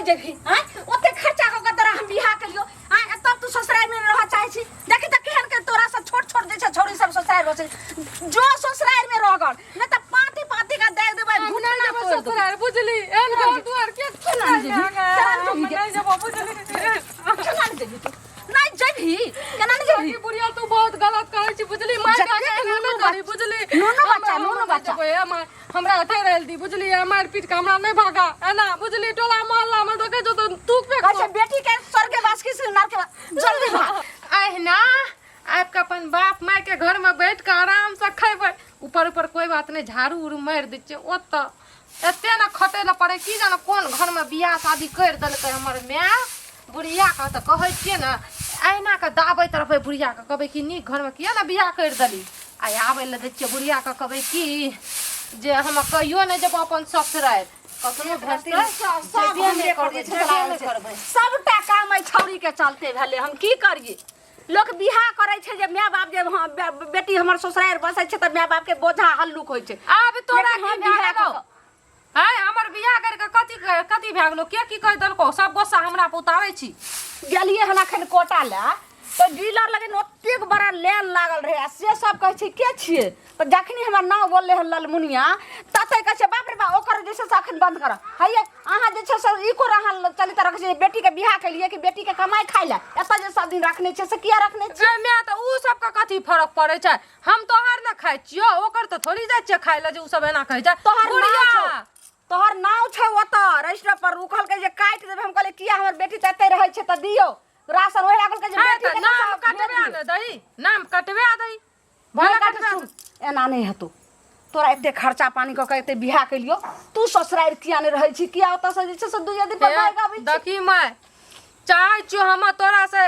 जेबही आँय ओते खर्चा कऽ के तोरा हम बियाह केलियो आँय आ तब तू ससुराल में रहऽ चाहै छी देखी तऽ केहन के तोरा से छोट छोट जे छै छौरी सब ससुराल रहै छै जो ससुराल में रह गल नहि तऽ पाती पाती के दे देबै हम घुटना नहि जेबै तोड़ि देबै ससुराल बुझली एहन घर दुआर के केना नहि जेबही केना नहि जेबही नहि जेबो बुझली केना नहि जेबही तू नहि जेबही केना नहि जेबही ई बुढ़िया तू बहुत गलत करै छी बुझली मार जतेक के एना नुनू नहि करी बुझली नुनू हम- बच्चा, हम नुनू नहि बच्चा। जेबै, हे माय, हमरा एतै रहल दी बुझली मारि पीट के हमरा नहि भागा एना बुझली टोला मोहल्ला मे देखै छौ तऽ तू पे कहै छै बेटी के स्वर्गे वास की से नरके वास जल्दी भाग अहिना आबि कऽ अपन बाप माय के घर में बैठ कऽ आराम से खेबै ऊपर ऊपर कोई बात नहि झाड़ू उड़ू मारि दै छियै ओतऽ एते ने खटै लए पड़ै की जाने कोन घर में बियाह शादी करि देलकै हमर माय बुढ़िया के तऽ कहै छियै ने अहिना के दाबैत रहबै बुढ़िया के कहबै कि नीक घर में किया ने बियाह करि देली आ आबै लए दै छियै बुढ़िया के कहबै कि जे हम कहियो नहि जेबो अपन ससुरारि कखनो भेजतै सब जेबे हमरे नहि करबै करबै जेबे नहि करबै सबटा काम एहि छौरी के चलते भेलै हम की करियै लोक बियाह करै छै जे माय बाप जे हँ, बेटी हमर ससुरारि बसै छै तऽ माय बाप के बोझा हल्लुक होइ छै आब तोरा लेकिन की हम भए बियाह गेलौ कऽ आँय हमर बियाह करि कऽ कथी कथी भए गेलौ के की कहि देलकौ सब गुस्सा हमरा पर उतारै छी गेलियै हन अखन कोटा लए तऽ डीलर लगे ओतेक बड़ा लाइन लागल रहै आ से सब कहै छै के छियै तऽ जखनी हमर नाम बोलले हन ललमुनिया तते कहै छै बाप रे बाप ओकर जे छै से अखन बंद कर हैये अहाँ जे छै से ई कोन अहाँ चलित रखै छियै बेटीके बियाह केलियै कि बेटीके कमाइ खाइ लए एतऽ जे सब दिन रखने छियै से किया रखने छियै गै माय तऽ उ सबके कथी फरक पड़ै छै हम तोहर ने खाइ छियौ ओकर तऽ थोड़ी जाइ छियै खाइ लए जे उ सब एना कहै छै तोहर नाम बुढ़िया छौ तोहर नाम छौ ओतऽ रजिस्टर पर उ कहलकै जे काटि देबै हम कहलियै किया हमर बेटी तऽ एतै रहै छै तऽ दियौ राशन ओहे कहलकै जे हँ बेटी तऽ के नाम कटबे ने दही नाम कटबे दही भले भले काट कटबे सुन एना नहि हेतौ तोरा एते खर्चा पानी कऽ के एते बियाह केलियो तू ससुरारि किया नहि रहै छी किया ओतऽ से जे छै से दुइये दिन पर भागि आबै छी देखी माय चाहै छियौ हम तोरा से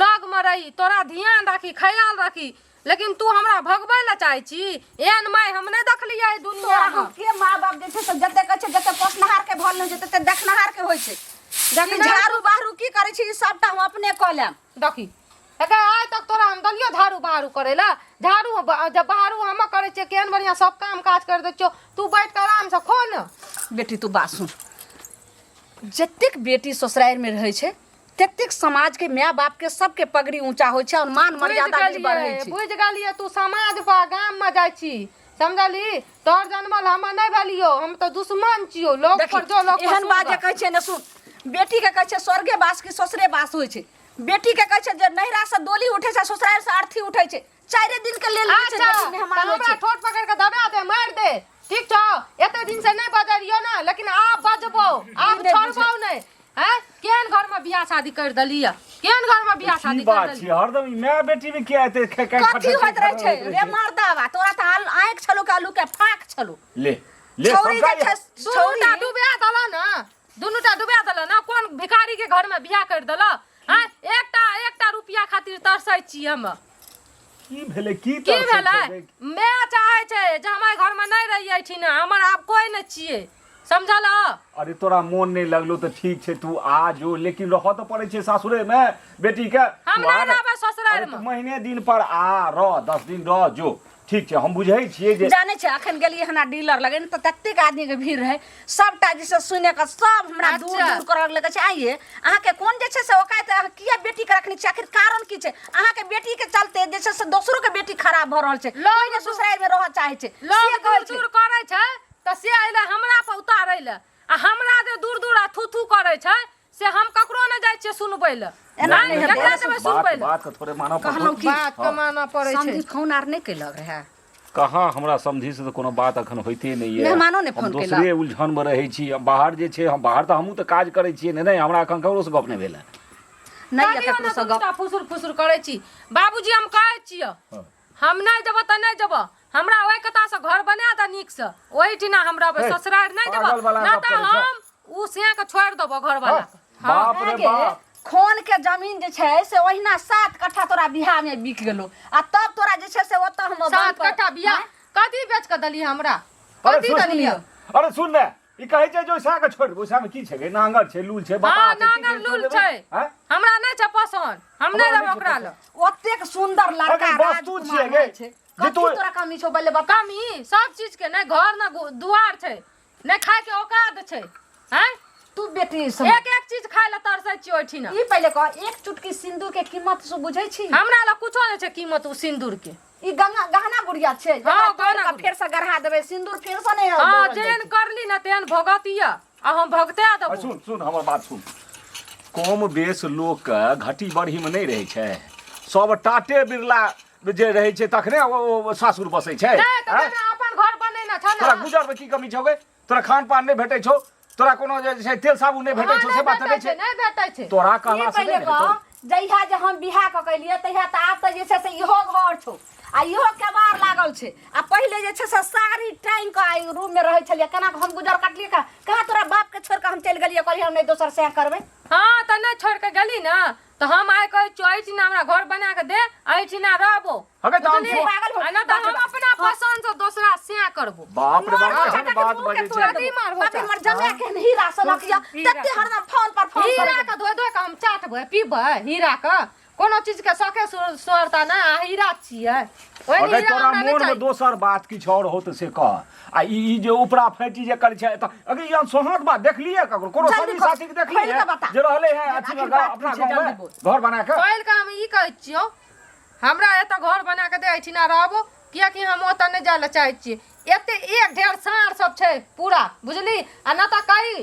लगमे रही तोरा ध्यान राखी ख्याल राखी लेकिन तू हमरा भगबै लए चाहै छी एहन माय हम नहि देखलियै एहि तोरा दुनियामे हम के माँ बाप जे छै से जते कहै छै जते पोसनहार के भल नहि होइ छै तते देखनहार के होइ छै देखी नहि। झाड़ू बहारू की करै छी ई सबटा हम अपने कऽ लेब देखी एकर आइ तक तोरा हम देलियौ झाड़ू बहारू करै लए झाड़ू जब बहारू हम करै छियै केहन बढ़िआँ सब काम काज करि दै छियौ तू बैठ कऽ आरामसँ खो ने बेटी तू बात सुन जतेक बेटी ससुरारिमे रहै छै ततेक समाजके माय बापके सबके पगड़ी ऊँचा होइ छै और मान बुझि मर्यादा भी बढ़ै गेलियै छै बुझि गेलियै तू समाज पर गाममे जाइ छी समझली तोहर जनमल हम नहि भेलियौ हम तऽ दुश्मन छियौ लोक देखी पर जो लोक पर एहन बात जे सुनबऽ। कहै छै ने सुन बेटीके कहै छै स्वर्गे वास कि ससुरे वास होइ छै बेटीके कहै छै जे नैहरा से डोली उठै छै ससुरारि से अर्थी उठै छै चारि दिन के लेल जे छै अच्छा बेटी मेहमान तऽ होइ हमरा छै ठोट पकड़ के दबा दे मारि दे ठीक छौ एते दिन से नहि बजलियौ ने लेकिन आब बजबौ आब नहि छोड़बौ नहि हैं केहन घर में बियाह शादी कर देली केहन घर में बियाह की शादी कर बात देली छै हरदम ई माय बेटी में किया एते खे खे कथी होइत रहै छै रे मर्दावा तोरा तऽ आँखि छलो के आलू के फाँक छलो ले ले छौरी सबटा जे छै दुनूटा छौरी डुबा देला ने दुनूटा डुबा देला ने कोन भिखारी के घर में बियाह कर देला हैं एकटा एकटा रुपया खातिर तरसै छी हम की भेलै की की तरसै भेलै छै? माय चाहै छै जे हमर घर में नहि रहियै ठिना हमर आब कोई नहि छियै समझल अरे तोरा मोन नहि लगलो तऽ ठीक छै तू आ जो लेकिन रहऽ तऽ पड़ै छै सासुरे मे बेटी के हम तू आ नहि ने। रहबै ससुरारि अरे तू मे। महीने दिन पर आ रह 10 दिन रह जो ठीक छै हम बुझै छियै जे जानै छै अखन गेलियै हन डीलर लगे ने तऽ ततेक आदमीके भीड़ रहै सबटा जे छै सुने कऽ सब हमरा दूर दूर करऽ लगै छै आइये अहाँके कोन जे छै से औकात अहाँ किया बेटीके रखने छियै आखिर कारण की छै अहाँके बेटीके चलते जे छै से दोसरोके बेटी खराब भऽ रहल छै लोग कोइ ने ससुरारिमे रहऽ चाहै छै लोग से कहै दूर छै दूर करै छै तऽ से अइले हमरा पर उतारै लए आ हमरा जे दूर दूर आ थू थू करै छै से हम ककरो नहि जाइ छियै सुनबै लए एना नहि हेतै। केकरा जेबै सुनबै बात लए बात के थोड़े मानऽ पड़तौ कहलहुँ की बात के मानऽ पड़ै छै समधी फोन आर नहि केलक रहए कहाँ हमरा समझी से तऽ कोनो बात अखन होइते नहि यऽ मेहमानो नहि हम फोन केलक। दोसरे उलझन मे रहै छी हम बाहर जे छै हम बाहर तऽ हमहूँ तऽ काज करै छियै नहि नहि हमरा अखन ककरो से गप नहि भेल हँ। नहि यऽ कहियो ककरो ने सँ गप दुनूटा फुसुर फुसुर करै छी बाबूजी हम कहै छियै हम नहि जेबऽ तऽ नहि जेबऽ हमरा ओहि कतासँ घर बना दे नीकसँ ओहिठिना हम रहबै हे, ससुरारि नहि जेबऽ पागल वाला ना गप तऽ करै छै। हम उ सिया के छोड़ि देबऽ घरवाला के हँ बाप रे गे, बाप खून के जमीन जे छै से ओहिना 7 कट्ठा तोरा बिहार में बिक गेलो आ तब तोरा जे छै से ओतऽ हम सात बान्ह पर- कट्ठा बिया कथी बेच के देली हमरा अरे कथी सुन देली अरे सुन ने ई कहै छै जे ओइसा के छोड़ ओइसा में की छै गे नांगर छै लूल छै बाबा हँ छै, की नांगर छै, लूल छोड़ देबै? छै आँय? हमरा नहि छै पसंद हम नहि हमरा रहबै नहि छै ओकरा पसंद। लग ओतेक सुंदर लड़का अरे वस्तु राजकुमार छियै गे। रहै छै जे कथी तू- तोरा कमी छौ बल्ले बता कमी सब चीज के नहि घर ने दुआर छै नहि खाय के औकात छै हैं तू बेटी सब एक एक चीज खाय लए तरसै छियै ओहिठिना। ई पहिले कह, एक चुटकी सिंदूर के कीमत से बुझै छी? हमरा लग कुछो नहि छै कीमत ओ सिन्दूर के। ई गंगा गहना गुड़िया छै, हाँ, जकरा तोड़ि गहना कऽ गुड़िया। फेर से गढ़ा देबै, सिंदूर फेर से नहि हाँ, दौड़ल जाइ जेहन छै। करली ने तेहन भोगतिया, आ हम भगते आ देबो। सुन सुन, हमर बात सुन। कम बेस लोकके घटी बढ़ीमे नहि रहै छै, सब टाटे बिरला जे रहै छै तखने ओ सासुर बसै छै। नहि तऽ आँय? जेना अपन घर बनेने छ तोरा ने। गुजरमे की कमी छौ गे? तोरा खान पान नहि भेटै छौ? तोरा कोनो जे छै तेल साबुन नहि भेटै हाँ, छौ? से नहि बात भेटै नहि छै, छै। नहि भेटै छै। तोरा ई कहला से पहिले नहि कह, हेतौ। जहिया जे हम बियाह कऽ के एलियै तहिया तऽ आब तऽ जे छै से इहो घर छौ आ इहो केबाड़ लागल छै, आ पहिले जे छै से साड़ी टाँगि कऽ आ रूम मे रहै छलियै। केना कऽ हम गुजर कटलियै? कहाँ कहाँ तोरा बाप के छोड़ि कऽ हम चलि गेलियै? कहलियै हम नहि दोसर सएह करबै। हाँ, तऽ नहि छोड़ि कऽ गेली ने, तऽ हम आइ कहै छियौ, एहिठिना हमरा घर बना कऽ दे, एहिठिना रहबो। हगे तऽ हम बुझलिही? पागल हो- आ नहि तऽ हम अपना पसंद से दोसरा सएह करबो। बाप रे बाप, मार केहन चाचा के बात मुँह के बजै तोड़ छै। देबो। की मारबो बाप रे, चाचा? हमर जमाए केहन हीरा सनक यऽ, हीरा तते हरदम फोन पर फोन हीरा करैत। के धोइ धोइ कऽ हम चाटबै पीबै। हीरा के कोनो चीज के शखे सोरता नहि, आ हीरा छियै ओहि अगर हीरा तोरा हमरा नहि मोन में चाही। दोसर बात किछु और हो तऽ से कह। आ ई ई जे उपरा फैटी जे करै छै तऽ अगर ई सोहत बात देखलियै ककरो कोनो जल्दी संगी खोल- साथी के देखलियै खोलि कऽ बता। जे रहले है अथी आखिर में बात अपना की छै, गाँव जल्दी में बोल। घर बना के? खोलि कऽ हम ई कहै छियौ, हमरा एतऽ घर बना कऽ दे, एहिठिना रहबो, किएकि हम ओतऽ नहि जाय लए चाहै छियै। एते एक ढेर साँढ़ सब छै पूरा, बुझली? आ नहि तऽ कही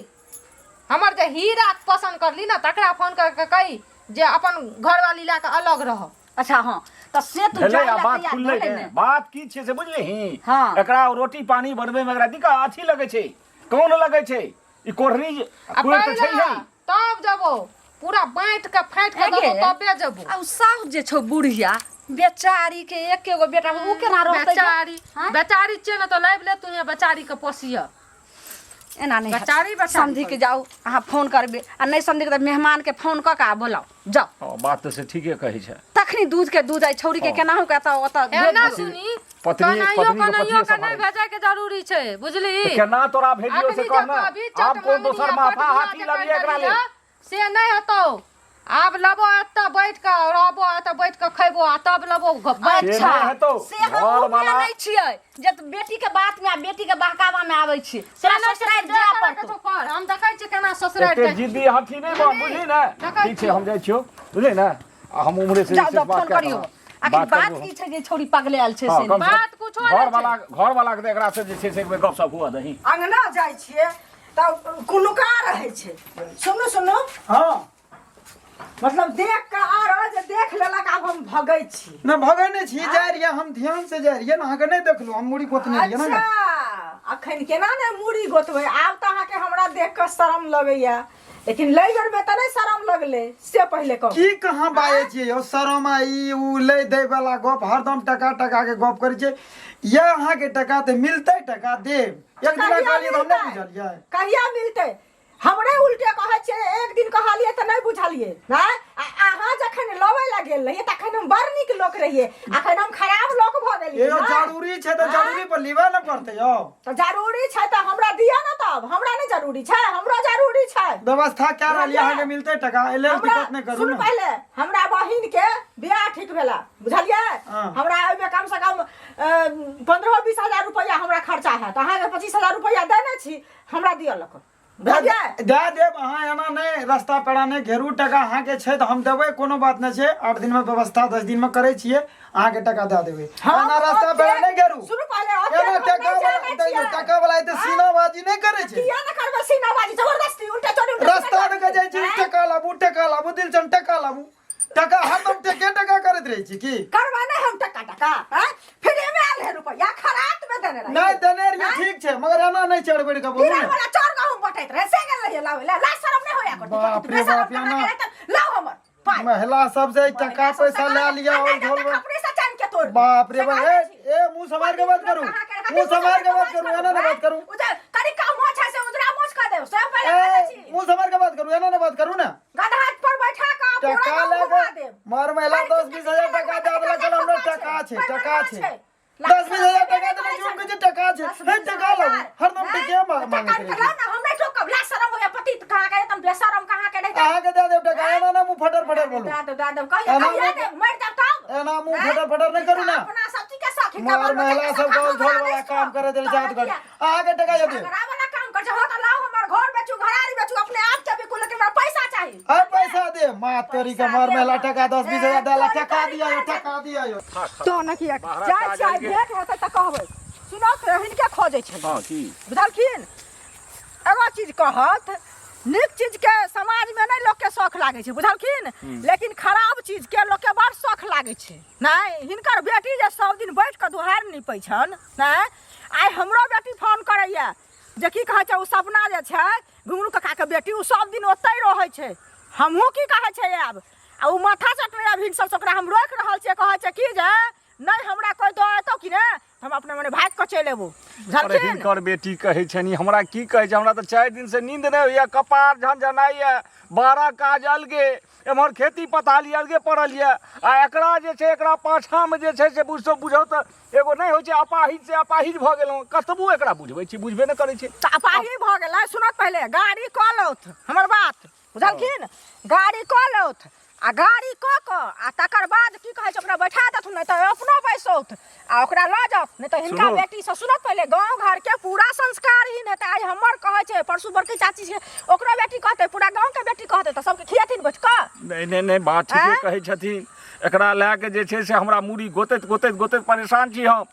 हमर जे हीरा पसन्द करली ने तकरा फोन कर के कही जे अपन घरवाली लए कऽ अलग रह। अच्छा हाँ, तऽ से तू भेलै जाय आ लए बात तैयार खुललै भेलै ने? ने? बात की छै से बुझलिही? हाँ। एकरा रोटी पानी बनबै में एकरा दिक्कत अथी लगै छै, कौन लगै छै ई कोढ़नी जे- आ कुएर तऽ छै पहिले ही। तब जबो पूरा बाँटि के फाँटि के आगे। देबो तबे जबो। आ उ साउस जे छौ बुढ़िया बेचारी के एक एगो बेटा, उ केना रहतै गे? बेचारी हाँ? बेचारी छियै ने तऽ लाबि ले तू यहाँ बेचारी के पोसिय। एना नहि हैत। बेचारी बेचारी समझी के जाउ, अहाँ फोन करबै, आ नहि समझी के तऽ मेहमान के फोन कऽ के आ बोलाउ जाउ। हँ, बात तऽ से ठीके कहै छै। तखनी दूध के दूध आई छौरी के हँ। केनाहु के एतऽ ओतऽ एना भेज। सुनी, पत्नी कन्हैयो पत्नी के कन्हैयो पतिये के नहि सम्हारै छै। भेजै के जरूरी छै, बुझली? तऽ केना तोरा भेजियौ से अखनी कह जे ने। कहबी आब चट कोन मंगनी दोसर आ माफा पटुआ हाथी जे लबियै करि एकरा लेल? देलियै, से नहि हेतौ। आब लबो एतऽ बैठ कऽ रहबो, एतऽ बैठ कऽ खैबो आ तब लबो बैठ। से अच्छा नहि हेतौ। से हम घर उम्र वाला- नहि छियै जे तू बेटी के बात में आ बेटी के बहकावा में आबै छी। से तोरा नहि ससुरारि छै, जे जाय करैके पड़तौ। छौ कर, हम देखै छियै केना ससुरारि एते जाइ। जिद्दी हठी नहि बन, बुझली ने? देखै ठीक छै, छियौ। हम जाइ छियौ, बुझली ने? आ हम उम्हरे से जाओ जे छै जाओ, से बात फोन कए कऽ करियौ। हाँ, आखिर बात बात करबो। की छै जे छौरी पगले आयल छै हाँ, से कम से कम बात कुछो नहि घर छै। वाला घर वाला के तऽ एकरा से जे छै से एक बेर गपशप हुअ दही। अंगना जाइ छियै तऽ कुनुका रहै छै। सुनू सुनू। हाँ। मतलब देख कऽ आर जे देख लेलक, आब हम भगै छी। नहि, भगै नहि छी, जाइ रहियै हम, ध्यान से जाइ रहियै ने, अहाँके नहि देखलहुँ, हम मूड़ी गोतने रहियै ने। अच्छा, अखन केना ने मूड़ी गोतबै? आब तऽ अहाँके हमरा देख कऽ शरम लगैया, लेकिन लै बेरमे तऽ नहि शरम लगलै, से पहिले कहू। की कहाँ बाजै छियै यौ? शरम आ ई उ लै दै वाला गप, हरदम टका टका के गप करै छियै। या अहाँके टका तऽ मिलतै, टका देब एक दिना कहिया कहलियै तऽ हम नहि मिलतै? बुझलियै। कहिया मिलतै? हमरे उल्टे कहै छियै। एक दिन कहलियै तऽ नहि बुझलियै नहि? आ अहाँ जखन लबै लए गेल रहियै तखन हम बड़ नीक लोक रहियै, अखन हम खराब लोक भऽ गेलियै यौ नहि? जरूरी छै तऽ जरूरी पर लेबे ने पड़तै यौ। तऽ जरूरी छै तऽ हमरा दिअ ने तब। हमरा नहि जरूरी छै? हमरो जरूरी छै। व्यवस्था कए रहलियै, अहाँके मिलतै टका, एहि लेल हमरा दिक्कत नहि करू सुनू ने। पहिले, हमरा बहिन के बियाह ठीक भेला, बुझलियै? हाँ। हमरा ओहिमे कम से कम 15-20 हजार रुपैआ हमरा खर्चा हैत। अहाँके 25 हजार रुपैआ देने छी, हमरा दिअ लक, बुझलियै? दए देब। अहाँ एना नहि रस्ता पेड़ा नहि घेरू। टका अहाँके छै तऽ हम देबै, कोनो बात नहि छै। 8 दिनमे व्यवस्था, 10 दिनमे करै छियै, अहाँके टका दए देबै। हम एना रस्ता ओते- पेड़ा नहि घेरू। सुनू पहिले, ओते एना हम टका नहि वाला जानै दैयौ, छियै। टका वाला एते सीनाबाजी नहि करै छै। किया नहि करबै सीनाबाजी? जबरदस्ती उल्टे चोरी उल्टे रस्ता दऽ के जाइ छी, टका लाबू, टका लाबू, दिलचन टका लाबू, टका, हरदम टके टका करैत रहै छी की? करबै नहि हम टका टका? आँय? फ्री में आयल है रुपैआ, खरात में देने रहियै। नहि देने रहियै, ठीक छै, मगर एना नहि चढ़ बढ़ि कऽ बोलू पीरा ने। वाला चाउर गहूम बटैत रहे से गेल रहियै लाबै ला। लाज शरम नहि होया करतै? बाप रे बाप, एना लाओ हमर पाइ। महिला सबसे टका पैसा लए लिअ और झोल में- अपने से चाइन के तोड़। बाप रे बाप, ए ए, मुंह संभार के बात करू, मुंह संभार के बात करू, एना नहि बात करू। कनि कम मोछ है से उजरा मोछ कऽ देब से पहिले ए कहै छी। मुंह संभार के बात करू, एना नहि बात करू ने। गधा पर बैठा कऽ पूरा टका गाँव लए घुमा के देब। मार महिला 10-20 हजार टका दए देलक, कहल हमरा टका छै, टका छै। 10-20 हजार टका देने झूठ कहै छै टका छै। हे टका लाबू, हरदम टके मांगैत रहै छै। ना हम नहीं टोकब। ला शरम होया पति कहाँ के तुम बेशरम कहाँ के नहीं। अहाँके दए देब टका, एना नहि मुंह फटर फटर बोलू। दे दे दे दे कहिया एना कहिया मुँह- दे मर जाब तब। एना मुंह फटर फटर नहि करू ने। अपना सब चीज के साथ मार महिला सब गाँव झोल वाला काम करे देल जात कर। अहाँके टका यदि झगड़ा वाला काम कर हो त लाओ हमर घर बेचू, घरारी बेचू, अपने अरे पैसा दे माँ तोरी के मर मेला टका 10 20 हजार देला टका दिया यो टका दिया यो तो न किया बाहर जाइ काज छियै आबि गेल। भेंट होतै तऽ कहबै सुनत हिनके खोजै छलै हँ की बुझलखिन एगो चीज कहत नीक चीजके समाजमे नहि लोकके शौख लागै छै बुझलखिन लेकिन खराब चीजके लोकके बड़ शौख लागै छै नहि हिनकर बेटी जे सब दिन बैठ कऽ दुहार नीपै छनि नहि आइ हमरो बेटी फोन करैए जे की कहै छै ओ सपना जे छै घुंघरू काकाके बेटी ओ सब दिन ओतहि रहै छै हमहूँ की कहै छै आब आ ओ माथा चटने आब हिनसब ओकरा हम रोकि रहल छियै कहै छै की जे नहि हमरा कोइ दऽ एतौ कि ने हम अपने मने भागि कऽ चलि एबो अरे बुझलखिन हिनकर बेटी कहै छनि हमरा की कहै छै हमरा तऽ 4 दिन से नींद नहि होइए कपार झनझनाइए 12 काज अलगे एम्हर खेती पथाली अलगे पड़ल यऽ आ एकरा जे छै एकरा पाछाँमे जे छै से बुझतो बुझौ तऽ एगो नहि होइ छै अपाहिज से अपाहिज भऽ गेलहुँ कतबो एकरा बुझबै छी बुझबे नहि करै छै तऽ अपाहिज भऽ गेलै सुनत पहिले गाड़ी कऽ लौथ हमर बात बुझलखिन गाड़ी कऽ लौथ आ गाड़ी कऽ कऽ आ तकर बाद की कहै छै ओकरा बैठा देथुन नहि तऽ अपनो बैसौथ आ ओकरा लऽ जाउ नहि तऽ हिनका सुनू। बेटीसँ सुनत पहिले गाँव घरके पूरा संस्कारहीन हेतै आइ हमर कहै छै परसू बड़की चाची छै ओकरो बेटी कहतै पूरा गाँवके बेटी कहतै तऽ सबके खियेथिन बैठ कऽ नहि नहि नहि बात ठीके आँय? कहै छथिन एकरा लए कऽ जे छै से हमरा मूड़ी गोतैत गोतैत गोतैत परेशान छी हम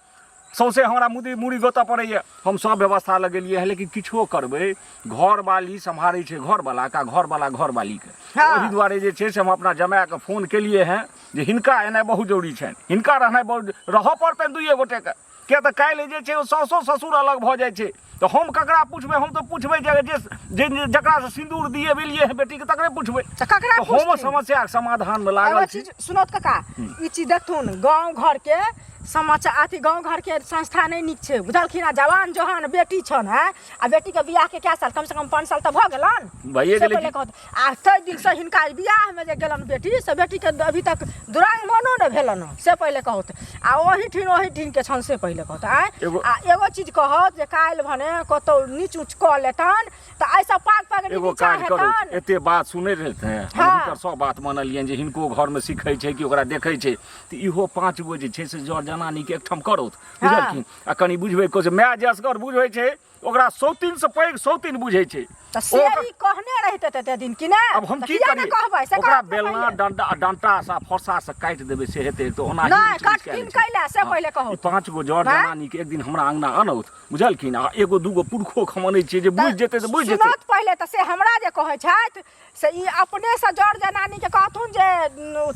सौंसे हमरा मुदी मूड़ी गोतऽ पड़ैए हम सब व्यवस्था लगेलियै हँ लेकिन किछो करबै घरवाली सम्हारै छै घरवलाके आ घरवला घरवालीके ओहि दुआरे जे छै से हम अपना जमायके फोन केलियै हँ जे हिनका एनाइ बहुत जरूरी छनि हिनका रहनाइ बहुत रहऽ पड़तनि दुइए गोटेके किया तऽ काल्हि जे छै ओ सासो ससुर अलग भऽ जाइ छै तऽ हम ककरा पुछबै हम तऽ पुछबै जे जे जे जकरासँ सिन्दूर दिएबेलियै हँ बेटीके तकरे पुछबै तऽ ककरा तऽ हम पुछथिन? समस्याके समाधानमे एगो लागल छी चीज सुनत काका ई चीज देखथुन गाँव घरके समाचार अथी गाँव घरके संस्था नहि नीक छै बुझलखिन आ जवान जहान बेटी छनि हँ आ बेटीके बियाहके कए साल कमसँ कम 5 साल तऽ भऽ गेलनि भइए से गेलै पहिले कि? कहत आ ताहि दिनसँ हिनका बियाहमे जे गेलनि बेटी से बेटीके अभी तक दुरागमनो नहि भेलनि हँ से पहिले कहत आ ओहिठिन ओहिठिनके छनि से पहिले कहत आँय आ एगो चीज कहत जे काल्हि भने कतहु नीच ऊँच कऽ लेतनि तऽ एहिसँ पाग पगड़ी एगो नीचा काज करू हेतनि एते बात सुनै रहथिन हम हँ। हिनकर सब बात मानलियनि जे हिनको घरमे सीखै छै कि ओकरा देखै छै तऽ इहो 5 गो जे छै से जर जनानीके एकठाम करौथ बुझलखिन आ कनि बुझबै को माय जे असगर बुझै छै ओकरा सौतीन से पैघ सौतीन बुझै छै तऽ से ई कहने रहिते तते दिन कि नहि अब हम तऽ की किया करी नहि कहबै से ओकरा कहत ने बेलना पहिले। डंडा डंटा से फरसा से काटि देबै से हेतै तऽ ओना नहि, काटथिन कैला, से पहिले कहू। 5 गो जर आँय? जनानी के एक दिन हमरा अंगना अनौथ बुझलखिन आ एगो दूगो पुरखो हम अनै छियै जे बुझि जेतै तऽ बुझि जेतै सुनत पहिले तऽ से हमरा जे कहै छथि से ई अपनेसँ जर जनानीके कहथुन जे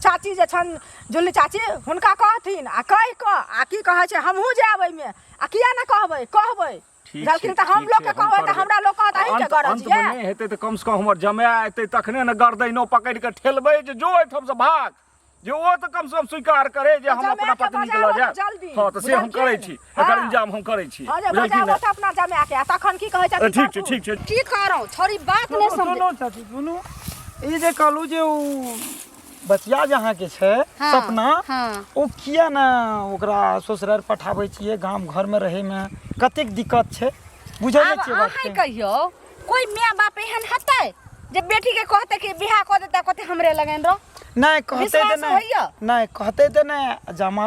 चाची जे छनि जुली चाची हुनका कहथिन आ कहि कऽ आ की कहै छै हमहूँ जायब एहिमे आ किया नहि कहबै कहबै ठीक बुझलखिन छै, तऽ हम ठीक लोकके छै, हम कहबै तऽ करबै। हमरा लोक कहत अहीँके अंत गरज अंतमे यऽ नहि हेतै तऽ कमसँ कम हमर जमाए एतै तखने ने गर्दैनो पकड़ि कऽ ठेलबै जे जो एहिठामसँ भाग जे ओ तऽ कमसँ कम स्वीकार करे जे तऽ हम अपना जमाएके पत्नी के लऽ बजाबऽ जायब जल्दी, हँ तऽ से हम बुझलखिन? करै छी एकर हँ। इंतजाम हम करै छी हँ जे बुझलखिन बजाबऽ ने तऽ अपना जमाएके आ तखन की कहै छथिन ठीक छै ठीक छै की करौ छोरी बात नहि सुनू समझ सुनू चाची सुनू ई जे कहलू जे ओ बचिया जे अहाँके छै हाँ, सपना हाँ। ओ किया ने ओकरा ससुरारि पठाबै छियै गाम घरमे रहैमे कतेक दिक्कत छै बुझै नहि आब छियै बात अहाँ के। कहियौ कोई माय बाप एहन हेतै जे बेटी के कहतै कि बियाह कऽ देतै कहतै हमरे लगन रह नहि कहतै तऽ विश्वास नहि होइए? नहि कहतै तऽ नहि जमा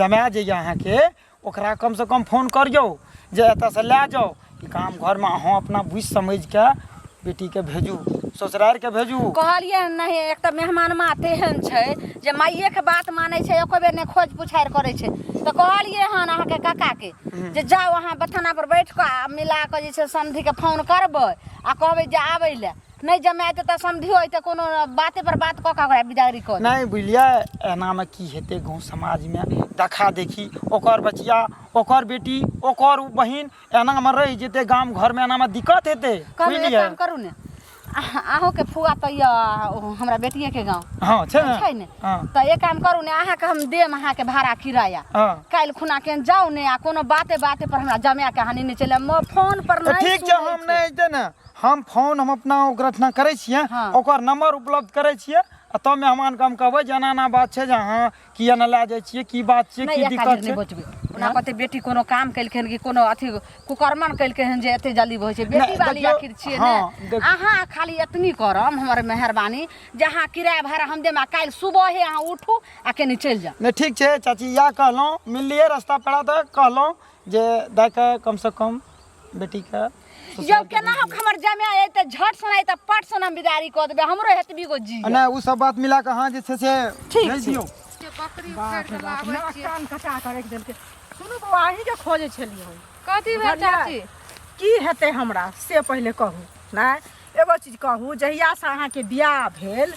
जमा जे यऽ अहाँके ओकरा कमसँ कम फोन करियौ जे एतऽसँ लए जाउ ई गाम घरमे अहाँ अपना बुझि समझिके बेटीके भेजू ससुरारिके भेजू कहलियै हन नहि एक तऽ मेहमानमा तेहन छै जे माइएके बात मानै छै एको बेर नहि खोज पुछारि करै छै तऽ कहलियै हन अहाँके काकाके जे जाउ अहाँ बथाना पर बैठ कऽ आ मिला कऽ जे छै समधिके फोन करबै आ कहबै जे आबै लए नहि जमाएतै तऽ समधियो अयतै कोनो बाते पर बात कऽ कऽ ओकरा बिदागरी कऽ देबै। नहि बुझलियै एनामे की हेतै गाँव समाजमे देखा देखी ओकर बचिया ओकर बेटी ओकर ओ बहिन एनामे रहि जेतै गाम घरमे एनामे दिक्कत हेतै कहलहुँ एक बुझलियै काम करू ने अहूँके फुआ तऽ यऽ हमरा बेटिएके गाँव हँ छै ने छै ने हँ तऽ एक काम करू ने अहाँके हम देम अहाँके भाड़ा किराया हँ काल्हि खुना के जाउ ने आ कोनो बाते बाते पर हमरा जमा के अहाँ नेने चलि आयब। फोन पर तऽ नहि ठीक छै सुनै हम नहि अयतै ने हम फोन हम अपना ओकरा ठिना करै छियै हँ। ओकर नंबर उपलब्ध करै छियै आ तब मेहमानके हम कहबै जे एना एना बात छै जे अहाँ किया नहि लए जाइ छियै की बात छियै नहि की एक दिक्कत हाजिर नहि छै बचबै ओना कहते बेटी कोनो काम केलखिन कि कोनो अथी कुकर्मन केलकै हन जे एते जल्दी होइ छै बेटी नहि, वाली देखियौ, आखिर छियै हँ, ने देख- अहाँ खाली एतनी करम हमर मेहरबानी जे अहाँ किराया भाड़ा हम देम आ काल्हि सुबहे अहाँ उठू आ केनी चलि जाउ नहि ठीक छै चाची इएह कहलहुँ मिललियै रस्ता पेड़ा तऽ कहलहुँ जे दए कऽ कमसँ कम बेटीके यौ केना हम हमर जमाय अयतै झट सना अयतै पट सना बिदारी कऽ देबै हमरो हेतबी गो जी आ नहि ओ सब बात मिला कऽ अहाँ जे छै से ठीक भेज छै। दियौ बकरी बाप उखाड़ि रे कऽ बाप लाबै नाक छियै कान कटा कऽ राखि देलकै सुनू बौआ अहीँके खोजै छलियै हम कथी भेल बुझलियै? चाची की हेतै हमरा से पहिले कहू नहि एगो चीज कहू जहियासँ अहाँके बियाह भेल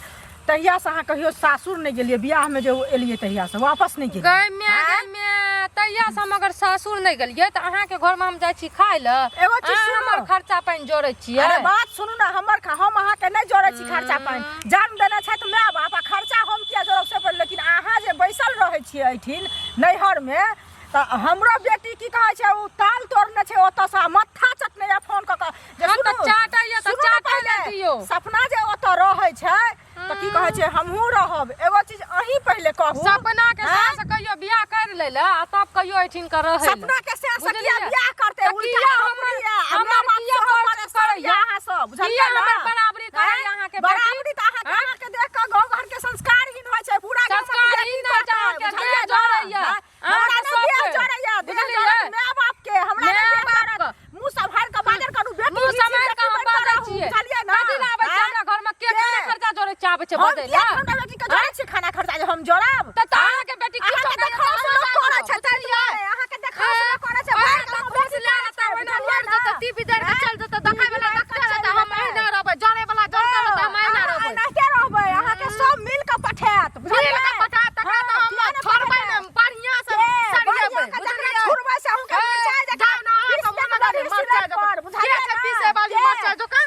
तहियासँ अहाँ कहियो सासुर नहि गेलियै बियाहमे जे एलियै तहियासँ वापस नहि गेलियै गै माय गै माय तहिया से हम अगर सासुर नहि गेलियै तऽ अहाँके घरमे हम जाइ छी खाय लए एगो चीज अहाँ सुनू। हमर खर्चा पानि जोड़ै छियै अरे बात सुनू ने हमर हम अहाँके नहि जोड़ै छी खर्चा पानि जन्म देने छथि माय बाप आ खर्चा हम किया जोड़ब से पर लेकिन अहाँ जे बैसल रहै छियै एहिठिन नैहरमे तऽ हमरो बेटी की कहै छै ओ ताल तोड़ने छै ओतऽसँ आ मत्था चटने या फोन कऽ कऽ जे हँ तऽ सुनू, चाटैया तऽ सुनू ने चाटै लए पहिले, दियौ। सपना जे ओतऽ रहै छै तऽ की कहै छै हमहूँ रहब एगो चीज अहीं पहिले कहू सपना के आँय? सास कहियो बियाह कर ले ले आ तब कहियो एठिन के रहे ले। सपना के सास किया बुझलियै? बियाह करते तऽ उल्टा किया हमर हमर हमर हमर किया सेहो खर्च परेशान करैया? अहाँ सब बुझलियै किया ने? हमर बराबरी करैया आँय? अहाँके बेटी? बराबरी तऽ अहाँके आँय? अहाँके देख कऽ गाँव घर के संस्कारहीन होइ छै पूरा गाँव संस्कारहीन होइ छै, अहाँके देह जरैया। हमरा अहाँके नहि देह सबके। जरैया देह बुझलियै? जरत माय बाप के हमरा नहि माय देह बाप जरत के। मुँह सम्हारि कऽ बाजल करू बेटी मुँह छी, सम्हारि बेटी कऽ हम बनि कऽ बाजै रहू, छियै। बुझलियै ने कथी लए आबै छै आँय? हमरा घरमे के के? खाना खर्चा जोड़ै छै आबै छै हम बजै किया लए? हमरा बेटी के जोड़ै छी खाना खर्चा जे हम जोड़ब तऽ तऽ अहाँके बेटी किछो अहाँके करैया देखाउस तऽ लोक अहाँ करै छै ताहि बुझलियै? दुआरे अहाँके देखाउस लोक करै छै अहाँ भरि तऽ गाँव खुश बेटी लए करै लेतै, छै, ओहिना बुझलियै मरि ने? जेतै, टीवी जरि कऽ चलि जेतै, देखै वला देखते रहतै, हम अहिना रहबै, जरै वला जरिते रहतै, हम अहिना अहाँ रहबै। एनाहिते रहबै अहाँके सब मिल कऽ पठायत मिल कऽ पठायत, तकरा तऽ हम किया नहि छोड़बै पठेतै? नहि, बढ़िआँ से के? सरियेबै, बढ़िआँ कऽ जकरा बुझलियै? छोड़बै से अहूँके ए, मिरचाइ जकाँ जाउ ने, अहाँके पीस मोन देब लगल लड़ी मरचाइ सिलौट जकाँ। पर, बुझलियै के छै ने? पीसै वाली के? मरचाइ जकाँ?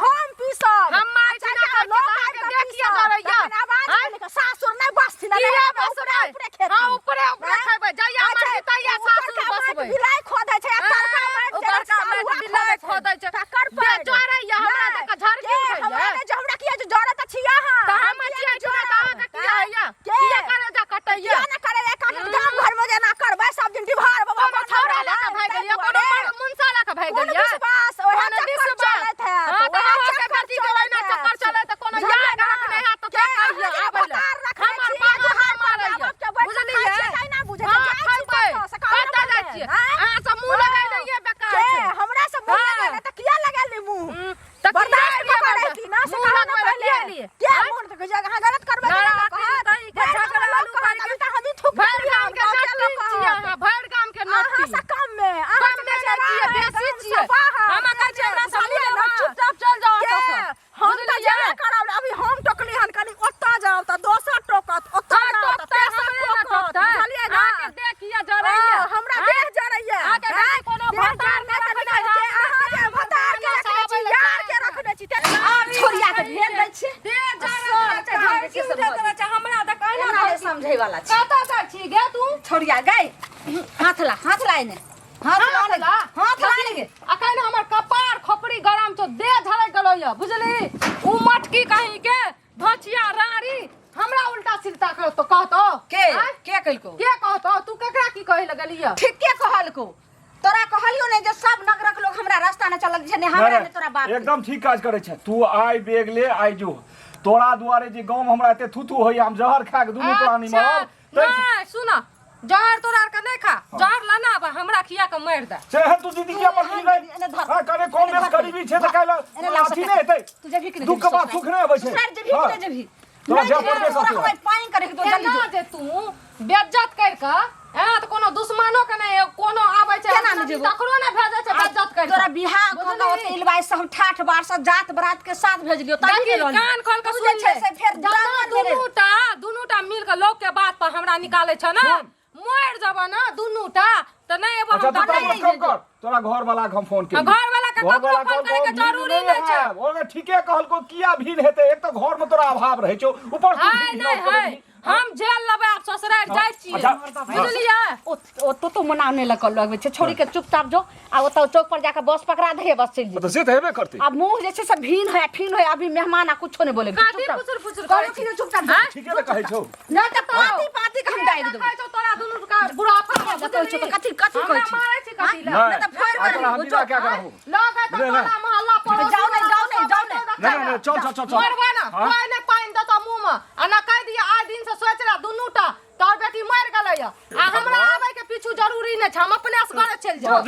हम पीसब हम मारि अच्छा, छिना अच्छा, खाइ छी, लोक तऽ अहाँके आबि कऽ देह किया पीसत। जरैया? तखन आवाज आँय? नहि निकलत। सासुर नहि बसथिन किया नहि बसबै? उपरे उपरे हाँ, खेथिन उपरे उपरे आँय? खैबै जहिया अच्छा, मरजी तहिया ऊपरका सासुर माटि बसबै बिलाइ खोदै छै आ तरका माटि जे उपरका रहै छै, माटि बिलाइ खोदै छै। तकर देह पैघ। जरैया, हमरा नहि, देख कऽ झरकी के? उठैया। हमरा नहि जे हमरा किया जे जरत अछि अहाँ तऽ हम हम किया छियै नहि कि नहि तऽ अहाँके जरब? किया होइया? के? किया करेजा कटैया? किया नहि करैया? एकाध गाम घरमे जे एना करबै सब दिन डिभार बाबा कोनो छौड़ा लऽ कऽ भागि गेलियै कोनो मुनसा लऽ कऽ भागि कोन गेलियै विश्वास ओएह कोनो चक्कर विश्वास? चलैत हैत हाँ, तऽ ओएह अहाँके चक्कर बेटी के चलैत ओहिना हैत। चक्कर चलैत तऽ कोनो बुझलियै यार ने? रखने हैत तऽ के के कहिया अहाँ आबै लए? भतार रखने हमर छी, बाबा दुहार पर मारैया। बाप के बैठ कऽ बुझलियै? खाइ छियै, तहिना बुझै छै। हाँ, जाइ छी खैबै। कतऽ से कहबै कतऽ जाइ ने? छियै? आँय? अहाँ सब मुँह लगाइ दैये बेकार के छै। हमरा से मुँह हाँ। लगेले तऽ किया लगेली मुँह तऽ बर्दाश्त किया कऽ कऽ एलियै रहती ना से मुँह कहू ने लगबै लए पहिले किया एलियै? किया आँय? मुँह तऽ अहाँ गलत करबै तऽ ना, नहि कहत तही के भरि गाम झगड़ा लोक लू कहत, करके। अभी तऽ हमही थूक भरि देलियै, गाम के गाँव के नट्टी लोक छियै कहत। अहाँ, भरि गाम के अहाँ नट्टी। से कम मे अहाँ कम से मे कहै नहि छियै, छै, बेसी गाम से छियै। बाहर। हम कहै छियै, हमरा से बुझलियै मुँह ने? लेबा। चुपचाप चलि जाउ के? एतऽसँ। हम तऽ बुझलियै? जेबे करब अभी हम टोकली हन कनी ओतऽ जाउ तऽ दोसर टोकत ओतऽ हाँ, जाउ तऽ टोकतै, तेसर हमरे ने टोकत टोकतै। बुझलियै ने अहाँके देह किया जरैया? हाँ, हमरा आँय? देह जरैया अहाँके बेटी कोनो देह भतार जरनै के तऽ रखने निकलि के हैत, अहाँ जे भतार के रखने छी यार के रखने छी तेना आब छोड़िया के भेज दै छियै देह जरैत सब रहै छै, काम जे झरकी छै से उठैत भऽ रहै छै, हमरा तऽ कहिना एना नहि झरकी। समझै वाला छै कतऽ जाइ छी गे तू? छोड़िया गई हाथ ला हाथ ला एने हाथ ला हाथ ने ला? हाथ ला ने गे अखन हमर कपार खोपड़ी गरम छौ देह झरक गेलौ यऽ बुझली उ मटकी कहीं के भचिया राड़ी हमरा उल्टा सिलता करतो कहतो के आँय? के कलको के कहतो तू केकरा की कहे लगली यऽ ठीके कहलको तोरा कहलियो ने जे सब नगरक लोग हमरा रास्ता न चलल छै ने हमरा ने तोरा बाप के। एकदम ठीक काज करै छै तू आइ बेग ले आइ जो तोरा दुआरे जे गाँव में हमरा एते थू थू होइया हम जहर खा के दुनू प्राणी मरब तै नहीं सुन जहर तोरा आर के नहीं खा जहर लाना अब हमरा खिया के मार दे से हन तू दीदी किया पर एने धर। हां करे कौन एने बेस धर। गरीबी छै तऽ काल्हि एने लाउ अथी सटा। नहि हेतै तू जेबही कि नहि दुख के जेबही बाद सुख नहि अबै छै ससुराल जेबही कि हाँ। नहि जेबही तोरा नहि जाय जेबही पड़बे तोरा करतौ। हम पानि करे के तो जल्दी एना जो। जे तू बेज्जत कर के एना तऽ कोनो दुश्मनो के नहि कोनो आबै छै केना नहि जेबो? तकरो नहि भेजै छै बेज्जत कर तोरा बियाह कऽ के ओते इलवाइ से हम ठाठ बार से जात बरात के साथ भेजलियो तभी देखी ने रहलियो। कान खोल के तू जे सुन छै ले से फेर जतना दामन मेरे। दुनूटा मिल के लोग के बात पर हमरा निकाले छ ना सुन। मर जब ना दुनूटा तऽ नहि एबो अच्छा हम तू तऽ तामस नहि कम कर तोरा घर वाला के हम फोन केलियै घर वाला के ककरो फोन करे के जरूरी नहि छै। ओकरा ठीके कहलको किया भीड़ हेतै एक तऽ घर में तोरा अभाव रहै छौ ऊपर से हाय भीड़ नहि हिनौत हाय करबही। हम झेल लेबै आब ससुरारि जाइ छियै अच्छा, बुझलियै ओ तो तो मनाने लग लगबै छै छोड़ी के चुपचाप जो आ ओतऽ चौक पर जाके बस पकड़ा दे बस चलि तऽ से तऽ हेबे करतै आ मुंह जे छै से भीन है फीन है अभी मेहमान आ कुछो नहीं बोले काथी फुसुर फुसुर करै कहलहुँ कि जे चुपचाप जो। ठीके तऽ कहै छौ नहि तऽ पाती पाती के हम दागि देबै देखै छौ तोरा दुनू के बुढ़ापा में कहै छौ तऽ कथी कथी कहै हमरा छी मारै छी कथी लए नहि नहि तऽ फोड़ि आइ तोरा हम मारबो, विदा कए के रहबो लग है तऽ नहि, नहि। टोला मोहल्ला पड़ोसी जाउ नहि, जाउ नहि, जाउ नहि। नहि, नहि, चल, चल, चल, चल। मरबै ना हाँ? कोई नहि पानि देतौ मुँह में आ ना कहि दिअ आइ दिन से सोचि रहा दुनू टा तोहर बेटी मरि गेलै आ हमरा आबै के पीछू जरूरी नहि छै हम अपने से घरे चलि जाउ